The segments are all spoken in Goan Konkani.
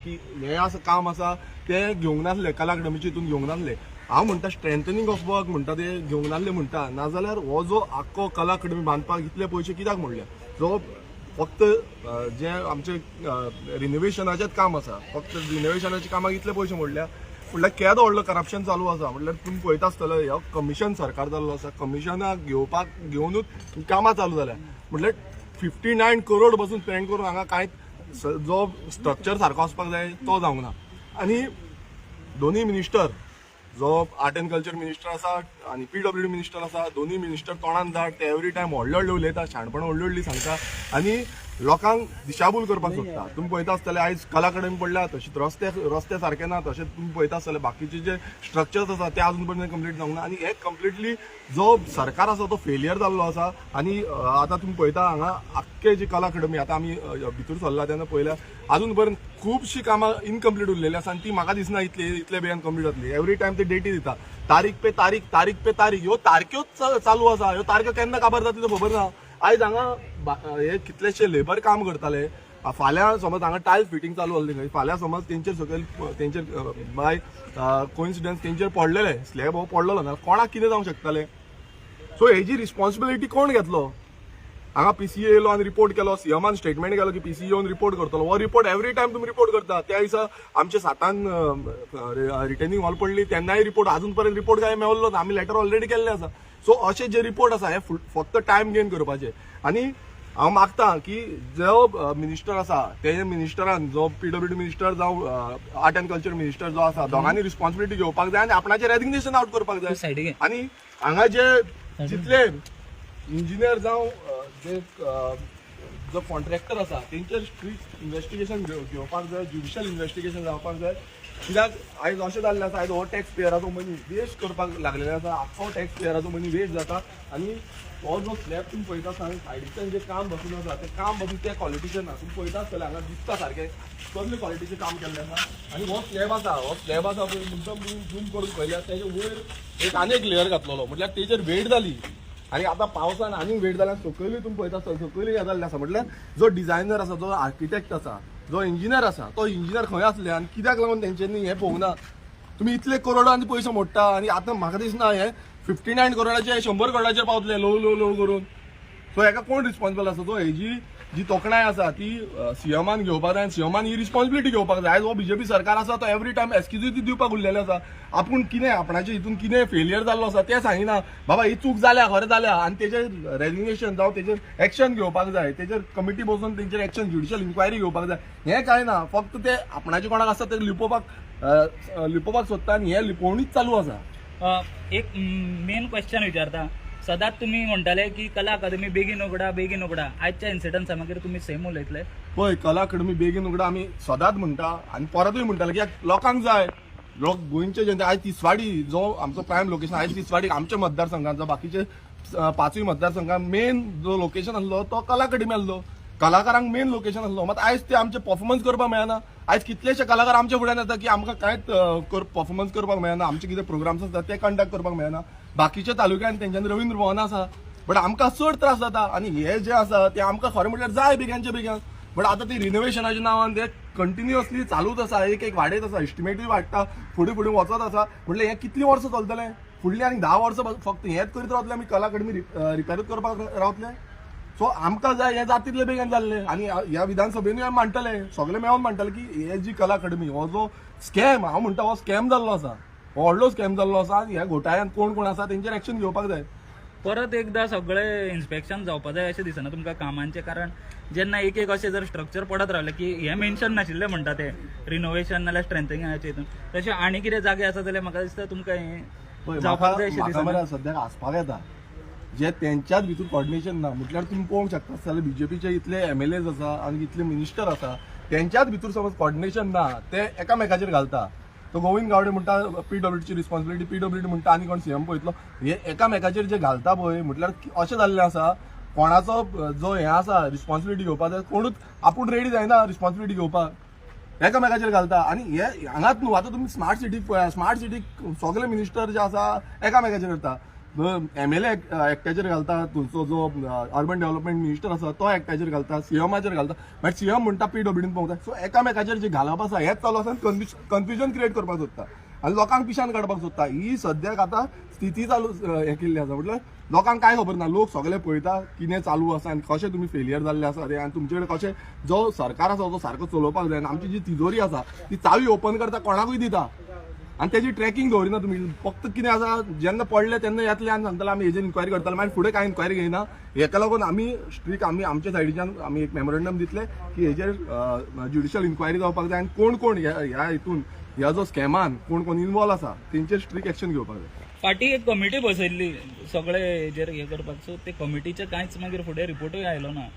की हें आसा काम आसा तें घेवंक नासलें, कला अकादमीचे हितून घेवंक नासलें. हांव म्हणटा स्ट्रेंथनिंग ऑफ वर्क म्हणटा ते घेवंक नासले म्हणटा, नाजाल्यार हो जो आख्खो कला अकादमी बांदपाक इतले पयशे कित्याक मोडले? जो फक्त जे आमचे रिनोवेशनाचेच काम आसा, फक्त रिनोवेशनाच्या कामाक इतले पयशे मोडल्या म्हटल्यार केदो व्हडलो करप्शन चालू आसा. म्हटल्यार तुमी पळयता आसतले, हो कमिशन सरकार जाल्लो आसा, कमिशनाक घेवपाक घेवनूच कामां चालू जाल्या. म्हटल्यार 59 करोड बसून स्पेंड करून हांगा कांय जो स्ट्रक्चर सारको आसपाक जाय तो जावंक ना. आनी दोनूय मिनिस्टर, जो आर्ट एंड कल्चर मिनिस्टर आसा आनी पीडब्ल्यूडी मिनिस्टर आसा, दोनूय मिनिस्टर तोंडान धाड ते एवरी टायम व्हडले व्हडले उलयता, शाणपण व्हडली व्हडली सांगता आनी लोकांक दिशाभूल करपाक सोदता. तुमी पळयता आसतले, आयज कला अकादमी पडल्या तशीच रस्ते रस्ते सारके ना. तशेंच तुमी पळयता आसतले, बाकीचे जे स्ट्रक्चर्स आसा ते अजून पर्यंत कंप्लीट जावंक ना. आनी हे कंप्लिटली जो सरकार आसा तो फेलियर जाल्लो आसा. आनी आतां तुमी पळयता, हांगा आख्खे जी कला अकादमी आतां आमी भितर सरला तेन्ना पळयल्या, अजून पर्यंत खुबशीं कामां इनकम्प्लीट उरलेली आसा आनी ती म्हाका दिसना इतले इतले बेगीन कंप्लीट जातली. एवरी टायम ते डेटी दिता, तारीख पे तारीख, तारीख पे तारीख. ह्यो तारख्योच चालू आसा. ह्यो तारख्यो केन्ना काबार जातली ते खबर ना. आयज हांगा हे कितलेशे लेबर काम करताले. फाल्यां समज हांगा टायल्स फिटींग चालू आसली खंय, फाल्यां समज तेंचेर सकयल तेंचेर बाय कोइन्सिडन्स तेंचेर पडलेले स्लॅब हो पडलेलो ना, कोणाक कितें जावंक शकतालें? सो हेजी रिस्पॉन्सिबिलिटी कोण घेतलो? हांगा पीसीए येयलो आनी रिपोर्ट केलो, सीएमान स्टेटमेंट केलो की पीसीए येवन रिपोर्ट करतलो. हो रिपोर्ट एवरी टायम तुमी रिपोर्ट करता. त्या दिसा आमच्या सातान रिटेनिंग हॉल पडली तेन्नाय रिपोर्ट, अजून पर्यंत रिपोर्ट काय मेळलो ना. आमी लेटर ऑलरेडी केल्ले आसा. सो अशे जे रिपोर्ट आसा हे फक्त टायम गेन करपाचे. आनी हांव मागता की जो मिनिस्टर आसा ते मिनिस्टरान, जो पीडब्ल्यूडी मिनिस्टर जावं आर्ट एंड कल्चर मिनिस्टर जो आसा, दोगांनी रिस्पॉन्सिबिलिटी घेवपाक जाय आनी आपणाचें रेजिग्नेशन आउट करपाक जाय. सायडीक घे. आनी हांगा जे जितले इंजिनियर जावं जे जो कॉन्ट्रॅक्टर आसा तेंचेर स्ट्रिक्ट इन्वेस्टिगेशन घेवपाक जाय, ज्युडिशियल इन्वेस्टिगेशन जावपाक जाय. कित्याक आयज अशें जाल्लें आसा, आयज हो टॅक्स पेयराचो मनी वेस्ट करपाक लागलेले आसा. आख्खो टॅक्स पेयराचो मनी वेस्ट जाता. आनी हो जो स्लॅब तुमी पळयता आसतना सायडीच्यान जे काम बसून आसा तें काम बसून त्या क्वॉलिटीचें ना. तुमी पळयता आसतले, हांगा दिसता सारकें कसले क्वॉलिटीचें काम केल्लें आसा. आनी हो स्लॅब आसा, हो स्लॅब आसा पळय, मुद्दम झूम करून पळयल्यार तेजे वयर एक आनी एक लेयर घातलेलो, म्हटल्यार तेजेर वेट जाली आनी आतां पावसान आनीक वेट जाल्यार सकयलूय तुमी पळयता आसतले, सकयलूय हें जाल्लें आसा. म्हटल्यार जो डिझायनर आसा, जो आर्किटेक्ट आसा, जो इंजिनियर आसा, तो इंजिनियर खंय आसले आनी कित्याक लागून तेंच्यांनी हें पळोवंक ना? तुमी इतले करोडांनी पयशे मोडटा आनी आतां म्हाका दिसना हे 59 करोडाचे 100 करोडाचेर पावतले ल्हवू ल्हवू ल्हवू करून. सो हेका कोण रिस्पॉन्सिबल आसा? सो हेजी जी तोखणाय आसा ती सीएमान घेवपाक जाय आनी सीएमान ही रिस्पॉन्सिबिलिटी घेवपाक जाय. आयज हो बीजेपी सरकार आसा तो एवरी टायम एक्सक्युजीस दिवपाक उरलेले आसा. आपूण कितें आपणाचे हितून कितें फेलियर जाल्लो आसा तें सांगिना. बाबा, ही चूक जाल्या, खरें जाल्या, आनी तेजेर रेजिग्नेशन जावं तेजेर एक्शन घेवपाक जाय, तेजेर कमिटी बसून तेंचेर एक्शन, ज्युडिशियल इन्क्वायरी घेवपाक जाय. हें कांय ना. फक्त ते आपणाचे कोणाक आसा ते लिपोवपाक सोदता आनी हें लिपोवणीच चालू आसा. एक मेन क्वेश्चन विचारता. सदांच तुमी म्हणटाले की कला अकादमी बेगीन उगडा, बेगीन उगडा. आयच्या इन्सिडन्सा मागीर तुमी सेम उलयतले? पळय, कला अकादमी बेगीन उगडा आमी सदांच म्हणटा आनी परतूय म्हणटाले, कित्याक लोकांक जाय, लोक गोंयचे जनते. आयज तिसवाडी जो आमचो प्रायम लोकेशन, आयज तिसवाडी आमच्या मतदारसंघाचो, बाकीचे पांचूय मतदारसंघात मेन जो लोकेशन आसलो तो कला अकादमी आसलो, कलाकारांक मेन लोकेशन आसलो. मात आयज ते आमचे परफॉर्मन्स करपाक मेळना. आयज कितलेशे कलाकार आमच्या फुड्यान येता की आमकां कांयच परफॉर्मन्स करपाक मेळना, आमचे कितें प्रोग्राम्स आसता ते कंडक्ट करपाक मेळना. बाकीच्या तालुक्यान तेंच्यांनी रवींद्र भवन आसा, बट आमकां चड त्रास जाता. आनी हे जे आसा ते आमकां खरें म्हटल्यार जाय बेगिनच्या बेगीन. बट आतां ती रिनोवेशनाच्या नांवान ते कंटिन्युअसली चालूच आसा, एक एक वाडयत आसा, एस्टिमेटूय वाडटा, फुडें फुडें वचत आसा. म्हटल्यार हें कितलीं वर्सां चलतलें? फुडलीं आनी 10 वर्सां फक्त हेंच करीत रावतले आमी, कला अकादमी रिपेरूच करपाक रावतले? सो आमकां जाय हें जाता तितले बेगीन जाल्लें. आनी ह्या विधानसभेनूय आमी मांडटले, सगळे मेळोन मांडटले की हे जी कला अकादमी हो जो स्कॅम, हांव म्हणटा हो स्कॅम जाल्लो आसा, हो व्हडलो स्कॅम जाल्लो आसा आनी ह्या घोटाळ्यान कोण कोण आसा तेंचेर एक्शन घेवपाक जाय. परत एकदा सगळे इन्स्पेक्शन जावपा जाय अशें दिसना तुमकां कामांचें? कारण जेन्ना एक एक अशें जर स्ट्रक्चर पडत रावलें की हें मेन्शन नाशिल्लें म्हणटा ते रिनोवेशन नाल्यार स्ट्रेंथनिंगाचे हितून, तशें आनी कितें जागे आसा जाल्यार म्हाका दिसता तुमकां हें पळय, जावपाक म्हाका जाय अशें म्हाका दिसना? मरे सद्याक हांसपाक येता जे तेंच्याच भितर कॉर्डिनेशन ना. म्हटल्यार तुमी पळोवंक शकता जाल्यार बीजेपीचे इतले एमएलएज आसा आनी इतले मिनिस्टर आसा, तेंच्याच भितर समज कॉर्डिनेशन ना, ते एकामेकाचेर घालता. तो गोविंद गावडे म्हणटा पीडब्ल्यूडीची रिस्पॉन्सिबिलिटी, पीडब्ल्यूडी म्हणटा आनी कोण सीएम पळयतलो. हे एकामेकाचेर जे घालता पळय, म्हटल्यार अशें जाल्लें आसा, कोणाचो जो हें आसा रिस्पॉन्सिबिलिटी घेवपाक जाय, कोणूच आपूण रेडी जायना रिस्पॉन्सिबिलिटी घेवपाक, एकामेकाचेर घालता. आनी हे हांगाच न्हू, आतां तुमी स्मार्ट सिटीक पळया, स्मार्ट सिटीक सगळे मिनिस्टर जे आसा एकामेकाचेर करता. एमएलए एकट्याचेर घालता, तुमचो जो अर्बन डेव्हलपमेंट मिनिस्टर आसा तो एकट्याचेर घालता, सीएमाचेर घालता, बट सीएम म्हणटा पीडब्ल्यूडीन पावता. सो एकामेकाचेर जे घालप आसा हेच चालू आसा, कन्फ्युजन क्रिएट करपाक सोदता आनी लोकांक पिशान काडपाक सोदता. ही सद्याक आतां स्थिती चालू हें केल्ली आसा. म्हटल्यार लोकांक कांय खबर ना, लोक सगळे पळयता कितें चालू आसा आनी कशें तुमी फेलियर जाल्ले आसा ते, आनी तुमचे कडेन कशें जो सरकार आसा तो सारको चलोवपाक जाय. आनी आमची जी तिजोरी आसा ती चावी ओपन करता, कोणाकूय दिता आनी तेजी ट्रॅकिंग दवरिना तुमी. फक्त कितें आसा, जेन्ना पडले तेन्ना येतले आनी सांगतले आमी हेजेर इन्क्वायरी करतले, मागीर फुडें कांय इन्क्वायरी घेयना. हेका लागून आमी स्ट्रीक आमी आमच्या सायडीच्यान आमी एक मेमोरंडम दितले की हेजेर ज्युडिशियल इन्क्वायरी जावपाक जाय आनी कोण कोण ह्या हितून ह्या जो स्कॅमान कोण कोण इन्वॉल्व आसा तेंचेर स्ट्रीक एक्शन घेवपाक जाय. फाटीं एक कमिटी बसयल्ली सगळे हेजेर हे करपाक, सो ते कमिटीचे कांयच मागीर फुडें रिपोर्टूय आयलो ना.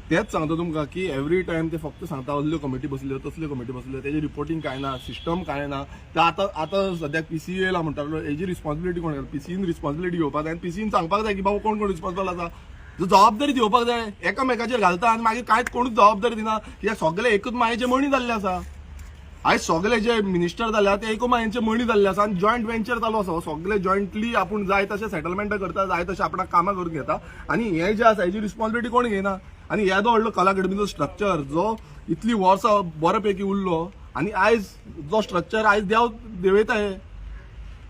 तेच सांगता तुमकां की एवरी टायम ते फक्त सांगता असल्यो कमिटी बसल्यो तसल्यो कमिटी बसल्यो, तेजी रिपोर्टींग कांय ना, सिस्टम कांय ना. ते आतां आतां सद्याक पीसीए येयला म्हणटा, हेजी रिस्पॉन्सिबिलिटी कोण? पीसीन रिस्पॉन्सिबिलिटी घेवपाक जाय आनी पीसीन सांगपाक जाय की बाबा कोण कोण रिस्पॉन्सिबल आसा, जो जबाबदारी दिवपाक जाय. एकामेकाचेर घालता आनी मागीर कांयच कोणूच जबाबदारी दिना, कित्याक सगळे एकूच मायेचे मणी जाल्ले आसा. आयज सगळे जे मिनिस्टर जाल्या ते एकू मायेचे मणी जाल्ले आसा आनी जॉयंट वेंचर चालू आसा. सगळे जॉयंटली आपूण जाय तशें सेटलमेंट करता, जाय तशें आपणाक कामां करून घेता आनी हें जें आसा हेजी रिस्पॉन्सिबिलिटी कोण घेयना. आनी येदो व्हडलो कला अकादमीचो स्ट्रक्चर जो इतली वर्सां बरे पैकी उरलो आनी आयज जो स्ट्रक्चर आयज देव देंवयता हे,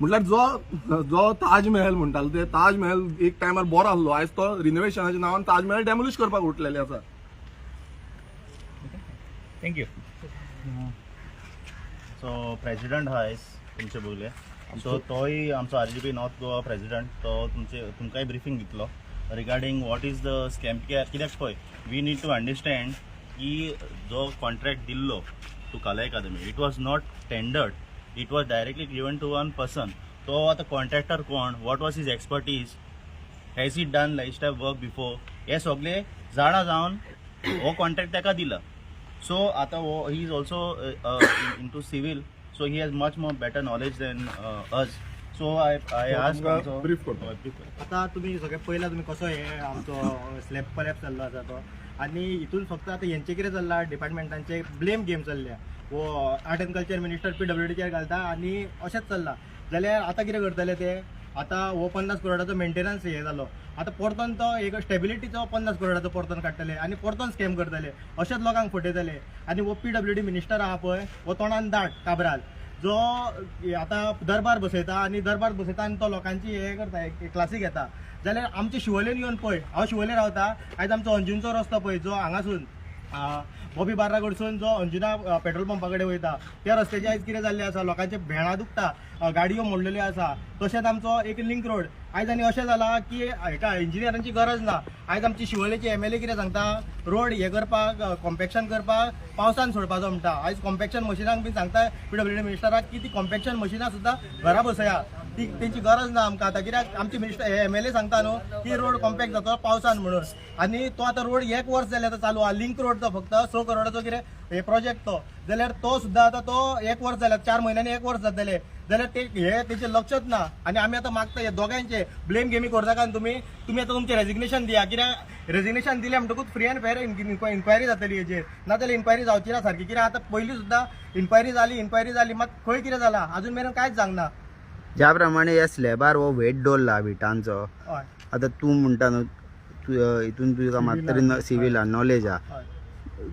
म्हटल्यार जो जो ताजमहल म्हणटालो ते ताजमहल एक टायमार बरो आसलो, आयज तो रिनोवेशनाच्या नांवान ताजमहल डेमोलिश करपाक उठलेले आसा. Thank you. So president आहा आयज तुमचे बगले, सो तोय आमचो RGP north Goa president, तो तुमचे तुमकांय ब्रिफींग दितलो regarding what is the scam. कित्याक पळय, we need to understand की जो कॉन्ट्रॅक्ट दिल्लो to Kala Akademi, it was not tendered, it was directly given to one person. तो आतां कॉन्ट्रॅक्टर कोण, what was his expertise, has he done like type work before, हे सगळे जाणा जावन हो कॉन्ट्रॅक्ट ताका दिला. सो आतां हो he is also into civil, so he has much more better knowledge than us. So I ask तुमकां brief करतो. आता तुम्ही सगळे पयला तुमी कसो हे आमचो स्लॅब कोलॅप्स जाल्लो आसा तो, आनी हितून फक्त आतां हेंचे कितें चल्ला, डिपार्टमेंटांचे ब्लेम गेम चल्ल्या. हो आर्ट एंड कल्चर मिनिस्टर पीडब्ल्यूडीचेर घालता आनी अशेंच चल्लां. जाल्यार आतां कितें करतले ते, आतां हो 50 करोडाचो मेंटेनन्स हे जालो, आतां परतोन तो एक स्टेबिलिटीचो 50 करोडाचो परतोन काडटले आनी परतोन स्कॅम करतले, अशेंच लोकांक फटयतले. आनी हो पीडब्ल्यूडी मिनिस्टर आहा पळय, हो तोंडान दाट काब्राल, जो आतां दरबार बसयता आनी दरबार बसयता आनी तो लोकांची हे करता, क्लासी घेता. जाल्यार आमचे शिवोलेन येवन पळय, हांव शिवोले रावता, आयज आमचो अंजुनचो रस्तो पळय जो हांगासून बॉबी बार्रा कडसून जो अंजुना पेट्रोल पंपा कडेन वयता त्या रस्त्याचे आयज कितें जाल्लें आसा, लोकांचे भेणां दुखता, गाडयो मोडलेल्यो आसा. तशेंच आमचो एक लिंक रोड आयज आनी अशें जालां की हेका इंजिनियरांची गरज ना. आयज आमची शिवोलेची एमएलए कितें सांगता, रोड हे करपाक कॉम्पॅक्शन करपाक पावसान सोडपाचो म्हणटा. आयज कॉम्पॅक्शन मशिनांक बी सांगता पीडब्ल्यूडी मिनिस्टराक की ती कॉम्पॅक्शन मशिनां सुद्दां घरा बसया, ती तेंची गरज ना आमकां आतां, कित्याक आमची मिनिस्टर एमएलए सांगता न्हू की रोड कॉम्पॅक्ट जातो पावसान म्हणून. आनी तो आतां रोड एक वर्स जालें आतां चालू आहा, लिंक रोड तो फक्त 6 करोडाचो कितें हे प्रोजेक्ट तो, जाल्यार तो सुद्दां आतां तो एक वर्स जालें, 4 म्हयन्यांनी एक वर्स जातलें, जाल्यार ते हे तेचें लक्षच ना. आनी आमी आतां मागता हे दोगांयचे ब्लेम गेमी करनाका तुमी, तुमी आतां तुमचें रेजिग्नेशन दिया, कित्याक रेजिग्नेशन दिलें म्हणटकूच फ्री अँड फेर इन्क्वायरी जातली हेजेर, नाजाल्यार इन्क्वायरी जावची ना सारकी. कित्याक आतां पयलीं सुद्दां इन्क्वायरी जाली, इन्क्वायरी जाली, मात खंय कितें जालां अजून मेरेन कांयच जावंक ना. ज्या प्रमाणे ह्या स्लॅबार हो वेट दवरला विटांचो, हय आतां तूं म्हणटा न्हू तूं हितून तुका मात तरी सिवीला नॉलेज आहा, हय.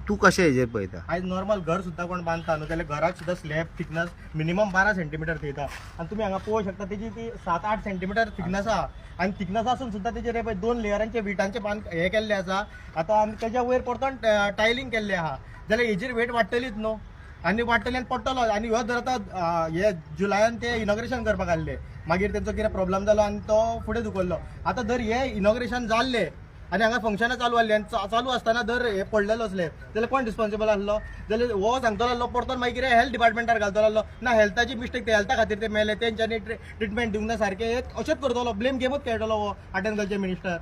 तूं कशें हेजेर पळयता? आयज नॉर्मल घर सुद्दां कोण बांदता न्हू जाल्यार घराक सुद्दां स्लॅब थिकनस मिनिमम 12 सेंटीमिटर थेयता, आनी तुमी हांगा पळोवंक शकता तेजी ती 7-8 सेंटीमिटर थिकनस आहा, आनी थिकनस आसून सुद्दां तेजेर हे पळय 2 लेयरांचे विटांचे बांद हे केल्ले आसा आतां, आनी तेज्या वयर परतून टायलिंग केल्लें आहा, जाल्यार हेजेर वेट वाडटलीच न्हू, आनी वाडटली आनी पडटलो. आनी ह्यो जर आतां हे जुलयान ते इनॉग्रेशन करपाक आहले, मागीर तेंचो कितें प्रॉब्लम जालो आनी तो फुडें धुकल्लो. आतां जर हे इनॉग्रेशन जाल्लें आनी हांगा फंक्शनां चालू आहली आनी चालू आसतना जर हे पडलेलो स्लॅब जाल्यार कोण रिस्पॉन्सिबल आहलो? जाल्यार हो सांगतलो आहलो परतून मागीर कितें हेल्थ डिपार्टमेंटार घालतलो आहलो, ना हेल्थाची मिस्टेक, ते हेल्था खातीर ते मेले, तेंच्यांनी ट्रिटमेंट दिवंक ना सारकें, हे अशेंच करतलो, ब्लेम गेमूच खेळटलो हो आर्ट एंड कल्चर मिनिस्टर.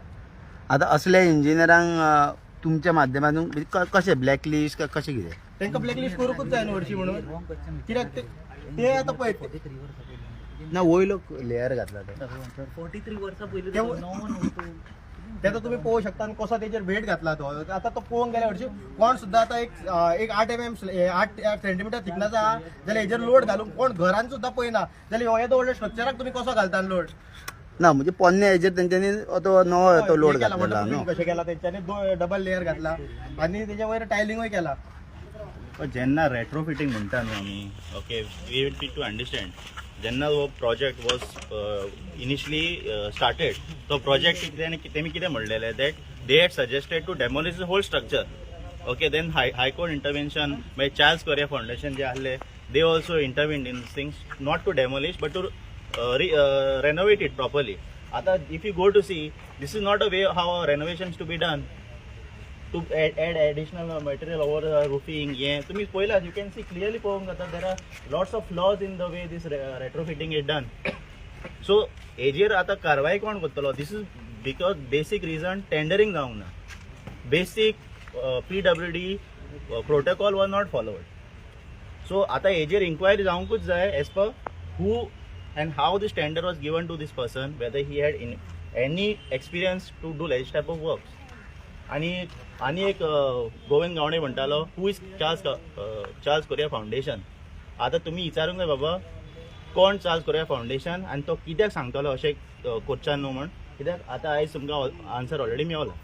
आतां असले इंजिनियरांक तुमच्या माध्यमातून कशें ब्लॅक लिस्ट काय कशें कितें? तांकां ब्लॅकलिस्ट करूंकूच जाय न्हू हरशीं म्हणून, कित्याक ते आतां पळय ना वयलो लेयर घातला तो 43 वर्सां पयलीं ते आतां तुमी पळोवंक शकता आनी कसो तेजेर वेट घातला तो. आतां तो पळोवंक गेल्यार हरशीं कोण सुद्दां आतां एक 8 mm 8 सेंटीमिटर थिकनस आहा जाल्यार हेजेर लोड घालूंक कोण घरान सुद्दां पळयना, जाल्यार हो येदो व्हडलो स्ट्रक्चराक तुमी कसो घालता लोड? ना, म्हणजे पोन्ने हेजेर तेंच्यांनी तो नवो तो लोड घातलेलो न्हू. कशें केला तेंच्यांनी, डबल लेयर घातला आनी तेच्या वयर टायलिंगूय केला. पण जेन्ना रेट्रोफिटींग म्हणटा न्हू आमी, okay, we need to understand, जेन्ना हो प्रोजेक्ट वॉज इनिशली स्टार्टेड, तो प्रोजेक्ट कितें, तेमी कितें म्हणलेलें, that they had suggested to demolish the whole structure, okay. Then high court intervention, मागीर चार्ल्स कोरिया फावंडेशन जे आहले, they also intervened in things, not to demolish but to renovate it properly. आतां if you go to see, this is not a way how renovations to be done, to add additional material over roofing. हे तुम्ही पळयलात, you can see clearly, पळोवंक जाता, there are lots of flaws in the way this retrofitting is done. So हेजेर आतां कारवाय कोण करतलो? This is because basic reason, tendering जावंक ना, basic PWD protocol was not followed. So आतां हेजेर इन्क्वायरी जावंकूच जाय as per who and how this tender was given to this person, whether he had in any experience to do this type of works. आणि आनी एक गोविंद गावडे म्हणटालो, who is Charles Correa Foundation? आतां तुमी विचारूंक जाय, बाबा, कोण चार्ल्स कोरिया फावंडेशन आनी तो कित्याक सांगतलो अशें करच्या न्हू म्हण? कित्याक आतां आयज तुमकां answer already Mewla.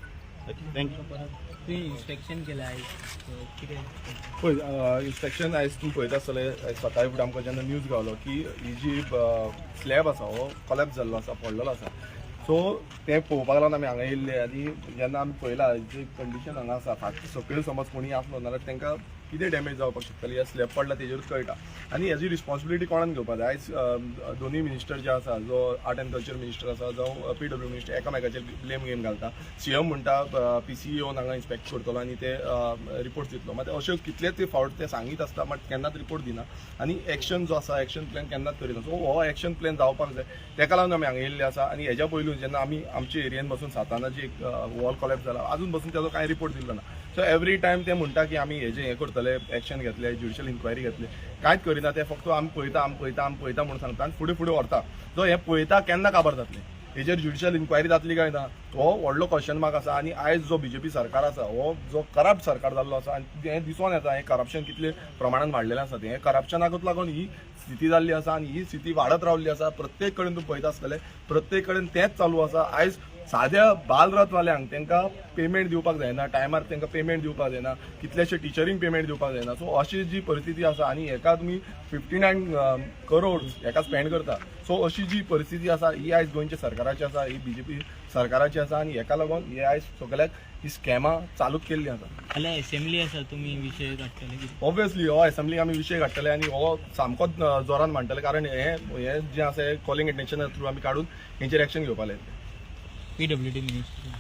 Okay, thank you. तुवें इन्स्पेक्शन केलें आयज, कितें? पळय, इन्स्पेक्शन आयज तूं पळयता आसतलें, आयज सकाळी फुडें आमकां जेन्ना न्यूज गावलो की ही जी स्लॅब आसा हो कॉलेप्स जाल्लो आसा, पडलेलो आसा, सो तें पळोवपाक लागून आमी हांगा येयल्ले. आनी जेन्ना आमी पळयला जी कंडिशन हांगा आसा, फाटी सकयल समज कोणीय आसलो नाल्यार तांकां कितें डॅमेज जावपाक शकतली, ह्या स्लॅब पडला तेजेरूच कळटा. आनी हेजी रिस्पॉन्सिबिलिटी कोणान घेवपाक जाय? आयज दोनूय मिनिस्टर जे आसा, जो आर्ट एंड कल्चर मिनिस्टर आसा जावं पीडब्ल्यू मिनिस्टर, एकामेकाचेर ब्लेम गेम घालता. सीएम म्हणटा पीसी येवन हांगा इन्स्पेक्ट करतलो आनी ते रिपोर्ट दितलो. मात अश्यो कितलेच फावट ते सांगीत आसता, मात केन्नाच रिपोर्ट दिना आनी एक्शन जो आसा, एक्शन प्लॅन केन्नाच करिना. सो हो एक्शन प्लॅन जावपाक जाय, तेका लागून आमी हांगा येयल्ले आसा. आनी हेज्या पयलू जेन्ना आमी आमचे एरियेन बसून सातानाची एक वॉल कॉलेप्स जाला, अजून बसून तेजो कांय रिपोर्ट दिल्लो ना. सो एवरी टायम ते म्हणटा की आमी हेजें हें करतले, एक्शन घेतले, ज्युडिशियल इन्क्वायरी घेतले, कांयच करिना ते. फक्त आमी पळयता, आमी पळयता, आमी पळयता म्हणून सांगता आनी फुडें फुडें व्हरता. सो हें पळयता केन्ना काबार जातलें? हेजेर ज्युडिशियल इन्क्वायरी जातली काय ना, हो व्हडलो क्वेश्चन मार्क आसा. आनी आयज जो बीजेपी सरकार आसा, हो जो करप्ट सरकार जाल्लो आसा आनी हें दिसून येता, हें करप्शन कितले प्रमाणान वाडलेलें आसा तें, हें करप्शनाकूच लागून ही स्थिती जाल्ली आसा आनी ही स्थिती वाडत रावल्ली आसा. प्रत्येक कडेन तूं पळयता आसतलें, प्रत्येक कडेन तेंच चालू आसा. आयज साद्या बालरथवाल्यांक तांकां पेमेंट दिवपाक जायना, टायमार तांकां पेमेंट दिवपाक जायना, कितलेशे टिचरींक पेमेंट दिवपाक जायना. सो अशी जी परिस्थिती आसा आनी हेका तुमी 59 करोड हेका स्पेंड करता. सो अशी जी परिस्थिती आसा, ही आयज गोंयच्या सरकाराची आसा, ही बीजेपी सरकाराची आसा आनी हेका लागून हे आयज सगळ्याक ही स्कॅमां चालूच केल्ली आसा. जाल्यार असेंब्ली आसा, तुमी विशय काडटले कितें? ऑब्वियसली हो असेंब्लीक आमी विशय काडटले आनी हो सामकोच जोरान मांडटले, कारण हे हे जें आसा हे कॉलिंग एटेन्शन थ्रू आमी काडून हेंचेर एक्शन घेवपाक जाय. PWD minister.